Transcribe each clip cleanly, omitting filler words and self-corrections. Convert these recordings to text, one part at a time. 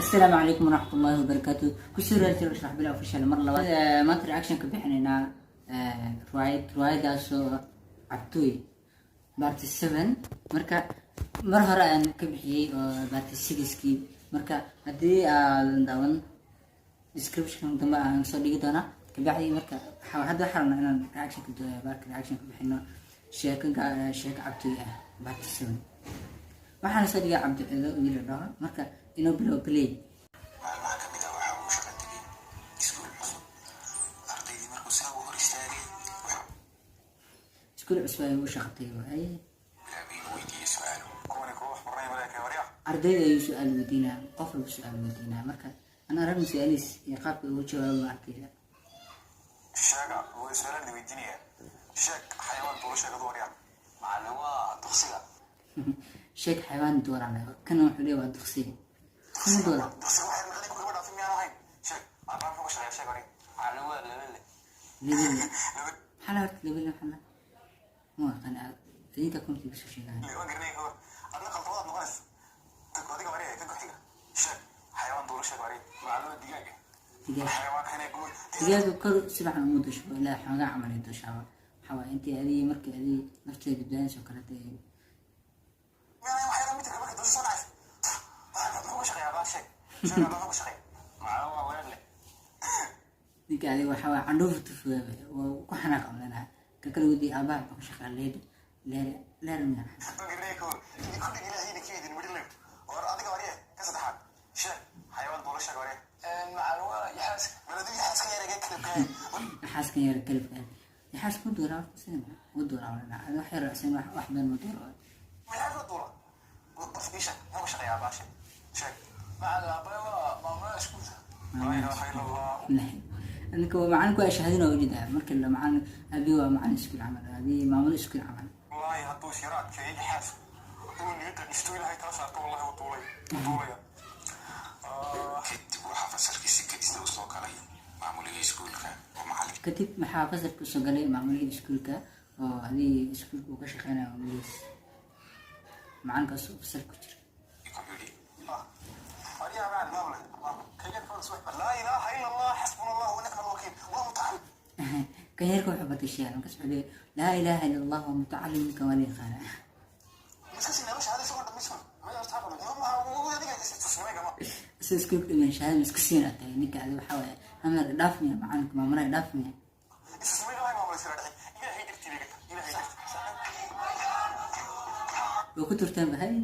Asalaamu calaykum waraxmatullaahi wabarakaatu. Kusoo raartay Sharax Bila Official. Mar labaad maanta reaction ka bixinaynaa riwaayad, riwaayadaasoo Cabtooy part 7. Marka mar hore ayaan ka bixiyey oo part 6-kii. Marka haddii aadan daawan, description dambe aan soo dhigi doonaa kabacdi. Marka hadda waxaa rabnaa inaan reaction ka barka reaction ka bixino sheeko sheeko Cabtooy ah part 7. Waxaana soo dhigay Cabdi Cido, wiil la dhaho. Marka inoo bilow, play. Maalmaha ka mid ah waxa uu shaqo tegay iskuul cusub. Ardaydii markuu saa u hor istaagay, wuxuu Iskuul cusub ayuu u shaqatay waay. bilaabay inuu weydiiyo su-aalo. Kuwani kuwa wax baranaya malaaka waryaa. Ardayda ayuu su-aal weydiinaa, qof walba su-aal weydiinaa. Marka ana aragna su-aalihiis iyo qaabka ugu jawaabo ardayda. Sheega, way su-aalaan idin weydiinaya. Sheeg xayawaan duula, sheegadu waryaa. Macallin, waa duqsiga. Sheeg xayawaan duuraan. Kana wuxuu leeyahay waa duqsiga kuma duura. Duqsiga waxay maqlay ku gabadha miyaan ahayn? Sheeg, aabbaha muxuu ka shaqeeyaa? Sheeg wari. Macallin, waa lebele. Lebele maxaa la horta? Lebele maxaa la? Ma aqaan, idinka comment-iga soo sheegaan. Waan garanay ka hor adna qaldabaad noqonaysa. Adiga wari, kan ku xiga sheeg. Xayawaan duula sheeg wari. Macallin, waa digaaga. Digaag. Xayawaanka inay guud. Digaaga kor si fiican uma dusho, ilaa xoogaa camal ay dushaa. Waxaa waaye intii adii markii adii nafteeda badbaadinayso kaleeto ay miyaan waxay la mid marka dusha soo dhacaysa? Muxuu ka shaqeeyaa baa? Sheeg, sheeg, aabbaha muxuu ka shaqeeyaa? Macallin, waa weer leh. Ninka adiga waxaa waaye candhuufa tufuga waa ku xanaaq amlanaha. Ka kale wadi, aabaha muxuu ka shaqeeyaa? Leer leer leer miyaa? Waan garanay ka hor idin kullig ilaahay idinka idin midhi leegto war. Adiga warye, ka saddexaad sheeg. Xayawaan duula sheeg warye. Macallin, waa yaxaaska. Bal adiga yaxaaska yar ee kalibka. Yaxaaskan yar kalifka, yaxaas ma duuraa horta? Sida ma duuraa? Wala wax yar raacsan, wax badan ma duuro. Maxaa duula? Bas ii sheeg, muxuu ka shaqeeyaa baa? Sheeg, sheeg. Macallin, aabbahay waa maamulaha iskuulka. Laa ilaaha illa Allah. Ninka waa macalinku, waa shahaadina waa ujeedaa. Marka la macalin, abi waa macalin iskuul camal, abi maamulo iskuul camal. Wallaahi hadduu is yaro adkeeyo yaxaasku uu niyadda dhisto, ilaahay tala saarto, wallahi wuu duulay, wuu duulaya. Kadib waxaa fasalkiisi kadisna usoo galay maamulihii iskuulka oo macalin Kadib maxaa fasalka usoo galay? Maamulihii iskuulka oo adii iskuulka uu ka shaqeynayo, maamulihiis, macalinkaas oo fasalka ku jira. Ku yidhi: laa ilaaha illa Allah, xasbuna Allah wa nicma alwakiil, waa mutacalim. Kan yarka wuxuu batay sheekh. Markaas wuxuu leeyahay laa ilaaha illa Allah, waa mutacalim ninka, waa la yaqaanaa. Sida iskuulka dhiman shahaada ma iska siinaa tahay ninka adi? Waxaa waaye amar dhaaf miya macalinka, maamulaha dhaaf miya? Way ku turteen ba hay.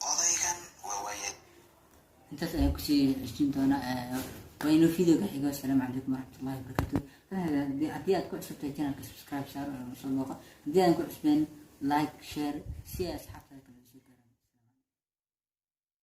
Odaygan waa waaye. Intaas ayaan kusii ceshin doonaa. Waa inuu videoga xigo. Asalaamu calaykum waraxmatullahi wabarakaatu. Haddii aad ku cusubtahay channelka, subscribe saar oo soo booqo. Haddii aan ku cusbeen, like, share si ay asxaabta.